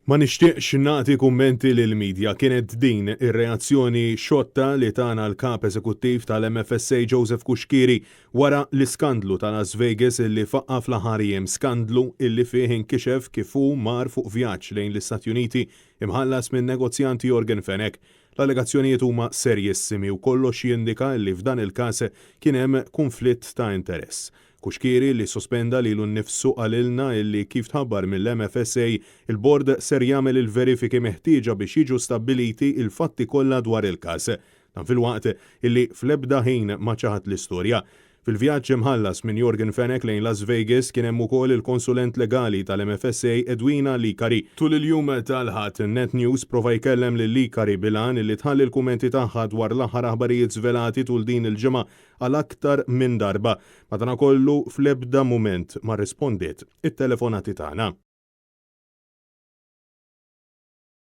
Ma nixtieqx nagħti kummenti lill-media, kienet din ir-reazzjoni xotta li tana l-Kap Eżekuttiv tal-MFSA Joseph Cuschieri wara l-iskandlu ta' Las Vegas illi faqqa' fl-aħħar jiem, skandlu illi fih inkixef kif hu mar fuq vjaġġ lejn l-Istati Uniti imħallas min-negozjant Yorgen Fenech. L-allegazzjonijiet huma serjissimi u kollox jindika illi f'dan il-każ kien hemm kunflitt ta' interess. Cuschieri li ssospenda lilu nnifsu qalilna illi kif tħabbar mill-MFSA, il-Bord ser jagħmel il-verifiki meħtieġa biex jiġu stabbiliti l-fatti kollha dwar il-każ. Dan filwaqt illi fl-ebda ħin ma ċaħad l-istorja. Fil-vjaġġ imħallas minn Yorgen Fenech lejn Las Vegas kien hemm ukoll il-konsulent legali tal-MFSA Edwina Licari. Tul il-jum tal-Ħadd, Net News prova jkellem lil Licari bil-għan illi tħalli l-kummenti tagħha dwar l-aħħar aħbarijiet żvelati tul din il-ġimgħa għal aktar minn darba. Madanakollu fl-ebda mument ma rrispondiet it-telefonati tagħna.